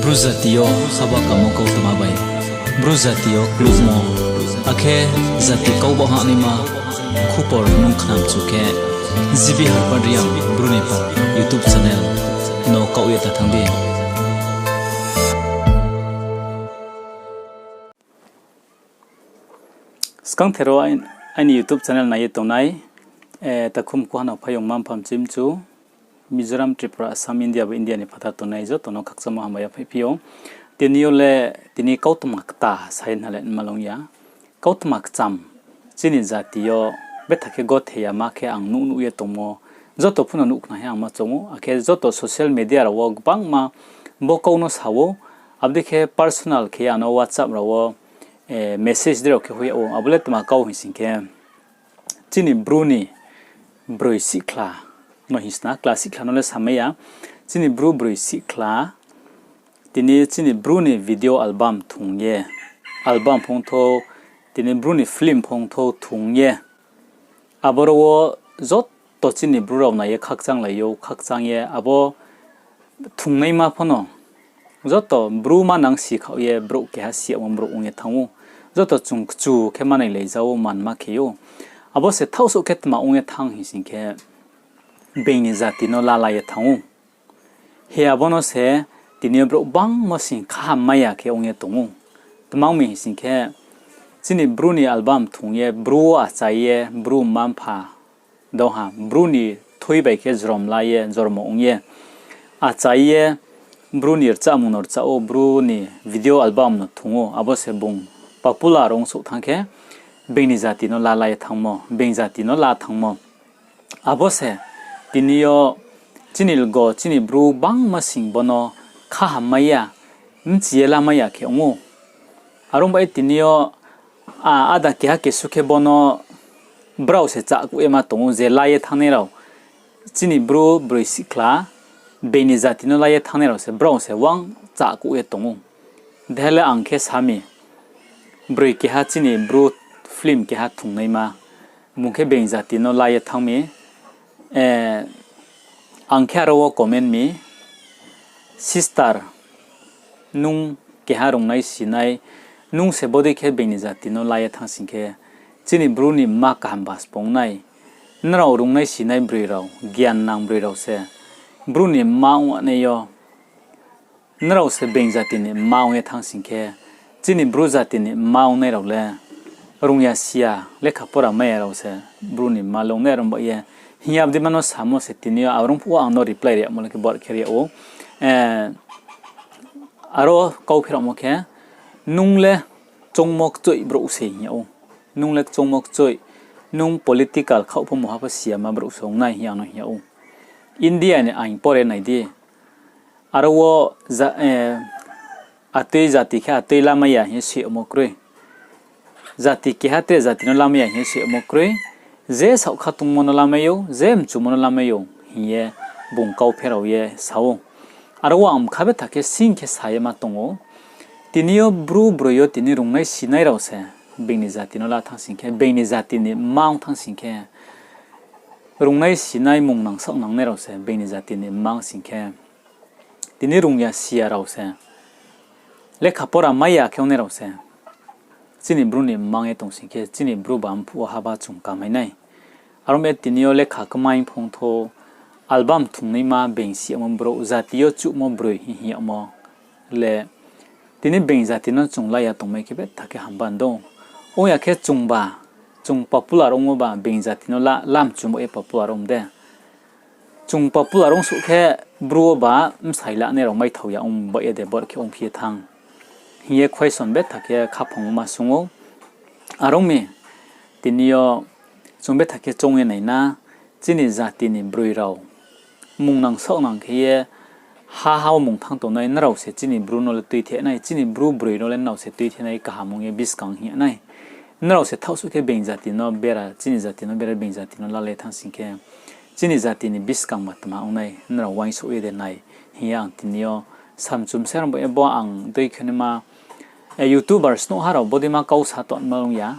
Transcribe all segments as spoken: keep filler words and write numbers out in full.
Bru jati yo haba kamo kautma bai Bru jati yo kluhmo, akhe jati kau baoh hahnaima khupor nung khnamchu khe, G B Harbar Reang Bru ni pal YouTube channel no kaoh ye ta thanng di. Skangther wo aini YouTube channel nai ye tongnai, eh, takhum kuha no phaiyong mma-mpha mchimchu, Mizoram, Tripura, Assam, India bo India ni phathar tongnai joto no khakchangmo hambai ya phaiphi ou. Tini yo le, tini kautma kta sa ye hna le nma long ya. Kautma kcham, chini jati yo betha khe gothe yama khe ang nuh nuh ye tongmo, joto phuno nuh khna hing ye ang ma choung ou, akhe joto social media rao wo gbangma bo kau no sa ou, abo dei khe personal khe ye ano WhatsApp rao wo, eh, message dei rao khe hoih yag ou, abo le tma kau hing sing khe, chini Bru ni broi sihkhla no hing sna, kla sihkhla no le samai ya, chini Bru broi sihkhla, tini chini Bru ni video album thung ye, album phongthou, tini Bru ni film phongthou thung ye, aboro wo joto chini Bru rao nai ye khakchanglai ou, khakchang ye abo thungnaima phano joto Bru manang si khaoh ye brouh keha si yagmo brouh ong ye thanng ou. Joto chung kchu khe manailai ja ou, manma khe ou. Abo se thaohsouh khe tma ong ye thanng hing sing khe, being ni jati no lala ye thanng ou. Hi abo no se tini yo brouh gbangma sing khaham mai ya khe ong ye tong ou. Tma ong mi hing sing khe, chini Bru ni album thung ye, Bru wo achai ye, Bru mma-mpha dong ha, Bru ni thui bai khe jorom la ye, jormo ong ye, achai ye, Bru ni rchamung no rcha ou, Bru ni video album no thung ou, abo se bung popular ongsouh thanng khe, being ni jati no lala ye thanngmo, being jati no la thanngmo. Abo se tini yo chini lgo, chini Bru gbangma sing bo no khaham mai ya, bchi ye lamai ya khe ong ou. Are ong bai tini yo, a, ada keha kesu khe bo no brao se chahkuh ye ma tong ou, je la ye thanngnai rao. Chini Bru broi sihkhla, being ni jati no la ye thanngnai rao se, brao se uang chahkuh ye tong ou. Dehe le ang khe sa mi, broi keha chini Bru film keha thungnaima, bung khe being jati no la ye thanng mi, eh, ang khe aro wo comment mi, sister, nung keha rungnai sinai, nung se bodei khe being ni jati no la ye thanng sing khe, chini Bru ni mma kaham ba sbo ong nai. Nrao rungnai sinai broi rao, gyan nang broi rao se Bru ni mma ong nai yo. Nrao se being jati ni mma ong ye thanng sing khe, chini Bru jati ni mma ongnai rao le rung ya si ya, lekha pora mai ya rao se Bru ni mma le ong nai, are ong bai ye hing ye abo dei ma no samo se tini yo, abo rung phuh wo ang no reply ri yagmo le khe bar khe ri yag ou. Eh, aro kau pheramo khe, nung le kchungmo kchoih brouh se hing yag ou. Nung le kchungmo kchoih, nung political khaoh pho mungha pho si yama brouh se ong nai hing ye ang no hing yag ou. India ni aing pore nai di. Aro wo ja-, eh, atoi jati khe atoi lamai ya hing ye soi yagmo kroi. Jati keha tre jati no lamai ya hing ye soi yagmo kroi. Je saohkha tongmo no lamai ou, je mchumo no lamai ou hing ye bung kau pherao ye sa ou. Aro wo ang bkha betha khe sing khe sa ye ma tong ou. Tini yo Bru broi yo tini rungnai sinai rao se being ni jati no la thanng sing khe, being ni jati ni mma ong thanng sing khe, rungnai sinai mung nang saoh nangnai rao se being ni jati ni mma ong sing khe, tini rung ya si ya rao se, lekha pora mai ya khe ongnai rao se, chini Bru ni mma ong ye tong sing khe, chini Bru ba mphuh wo haba chung kamai nai. Aro ong ye tini yo lekha kmai phongthou, album thungnaima being si yagmo brouh, jati yo chuhmo broi hing hing yagmo le, tini being jati no chung la ya tongmai khe betha khe hamba ndou. Ong ya khe chungba, chung popular ongmo ba being jati no la, lam chungbo ye popular ong de. Chung popular ongsouh khe Bru wo ba bsai lanai rao maithao ya ong bai ye de bor khe ongphi ye thanng hing ye question betha khe khaphang ma sung ou. Are ong mi, tini yo chung betha khe choung ye nai na, chini jati ni broi rao mung nang saoh nang khe ye ha ha wo mung thanng tongnai, nrao se chini Bru no le tuithe nai, chini Bru broi no le nrao se tuithe nai, kaham ong ye buskang hing ya nai. Nrao se thaohsuh khe being jati no bera, chini jati no bera being jati no lalai thanng sing khe, chini jati ni buskang ba tma ong nai, nrao uaingsouh ye de nai hing ye ang tini yo samchum se rang bai ye bo ang dei khe naima, eh, YouTubers nouhha rao bodeima kau sa tongma ong ya.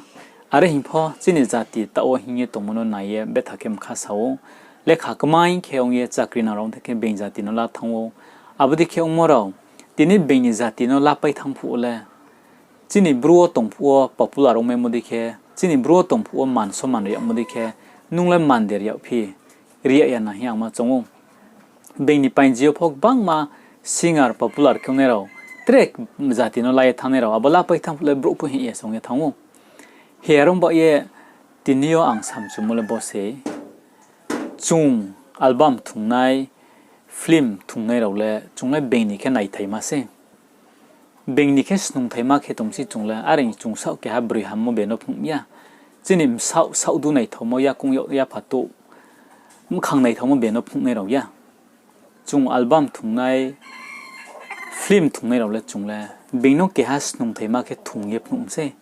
Are hing pho chini jati taoh wo hing ye tongmo no nai ye betha khe bkha sa ou. Lekha kmai khe ong ye chakri nang rao ong thai khe being jati no la thanng ou. Abo dei khe ongmo rao Tini being ni jati no lapai thanng phuh wo le, chini Bru wo tong phuh wo popular ongmaimo dei khe, chini Bru wo tong phuh wo man soman ri yagmo dei khe, nung le man de ri yag phi, ri yag ya na hing ye ang ma choung ou. Being ni painji yo pho gbangma singer popular khe ongnai rao, tre jati no la ye thanngnai rao, abo lapai thanng phuh le brouh pho hing ye song ye thanng ou. He are ong ba ye, tini yo ang samchumo le bo se, chung album thungnai, film thungnai rao le chung le being ni khe naithaima se. Being ni khe snungthaima khe tong se chung le, are chung saoh keha broi hammo be no phnuh ya. Chini bsaoh saohdu naithaomo yakoung yapha touh, bkhang naithaomo be no phnuhnai rao ya. Chung album thungnai, film thungnai rao le chung le being no keha snungthaima khe thung ye phnuh mi sei.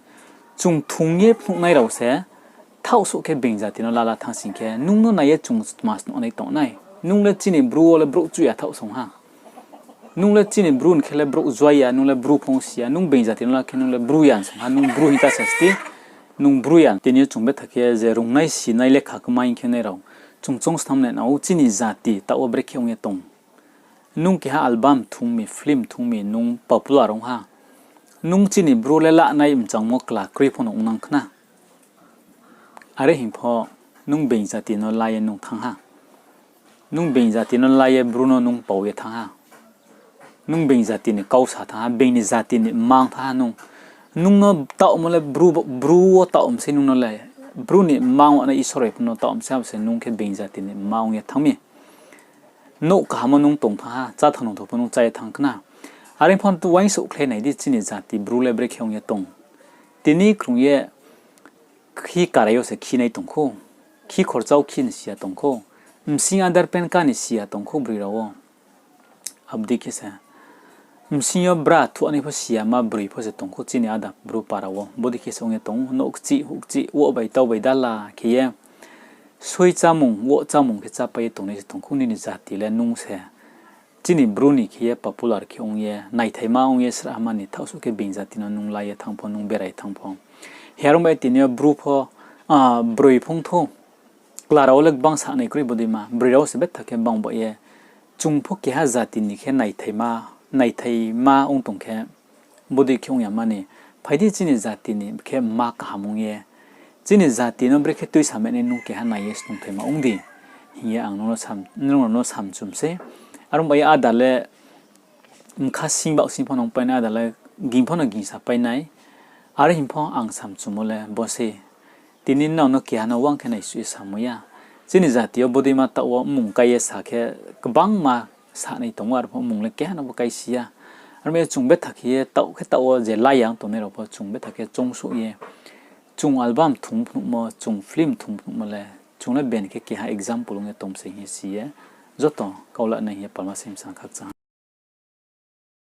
Chung thung ye phnuhnai rao se thaohsouh khe being jati no lala thanng sing khe, nung no nai ye chung tma snungnai tong nai? Nung le chini Bru wo le brouh chuh ya thaoh song ha. Nung le chini Bru ni khe le brouh jua ya, nung le Bru phung si ya, nung being jati no la khe nung le Bru ya song ha, nung Bru hing ta sa sti, nung Bru ya. Tini yo chung betha khe je rungnai sinai lekha kmai khe nai rao, chung choung snam nai nang ou chini jati taoh wo brekhe ong ye tong. Nung keha album thung mi, film thung mi, nung popular ong ha. Nung chini Bru le lanai mchangmo kla kroi pho no ong nang khna. Are hing pho nung being jati no la ye nung thanng ha. Nung being jati no la ye Bru no nung pao ye thanng ha. Nung being jati ni kau sa thanng ha, being ni jati ni mma ong thanng ha nung. Nung no taohmo le Bru, Bru wo taoh mi sei nung no le. Bru ni mma ong nai Isor bai pho no taoh mi sei, abo se nung khe being jati ni mma ong ye thanng mi. Nouh kaham wo nung tong thanng ha, chá thanng nung tho pho nung chá ye thanng khna. Are pho uaingsouhkhlai nai di chini jati Bru le brekhe ong ye tong. Tini krung ye khi karai yo se khi nai tong khou. Khi khorcha wo khi ni si ya tong khou. Bsing Aadhaar PAN card ni si ya tong khou broi rao wo. Abo dei khe se. Bsing yo bra thuanai pho si ya ma broi pho se tong khou chini áda Bru para wo. Bodei khe se ong ye tong ou, nouh kchih, huh kchih, wo bai tau bai dala khe ye. Soi chámung, wo chámung khe chápai ye tongnai se tong khou nini jati le nung se. Chini Bru ni khe ye popular khe ong ye, naithaima ong ye srahma ni thaohsuh khe being jati no nung la ye thanng pho, nung berai thanng pho. He are ong bai ye tini yo Bru pho, ah, broi phung thou. Kla rao le gbang sanai kroi bodeima, broi rao se betha khe bang ba ye. Chung pho keha jati ni khe naithaima, naithaima ong tong khe, bodei khe ong ya mani, phai di chini jati ni khe mma kaham ong ye. Chini jati no brekhe tuisa mai nai nung keha nai ye snungthaima ong di, hing ye ang nung no sam, nung no samchum sei. Are ong bai ye áda le mkha sing baoh sing pho no pai nai, áda le ging pho no gingsa pai nai. Are hing pho ang samchumo le bo sei. Tini nrao no keha no uang khe naisuh ye samo ya. Chini jati yo bodeima taoh wo mmung kai ye sa khe gbangma sanai tong ou, arphuh mmung le keha no bo kai si ya. Are ong ye chung betha khe ye taoh khe taoh wo je la ya ong tongnai rao pho chung betha khe choungsouh ye. Chung album thung phnuhmo, chung film thung phnuhmo le, chung le ben khe keha example ong ye tong sei hing ye si ye. Joto kau la nai hing ye palma se bsa khakchang.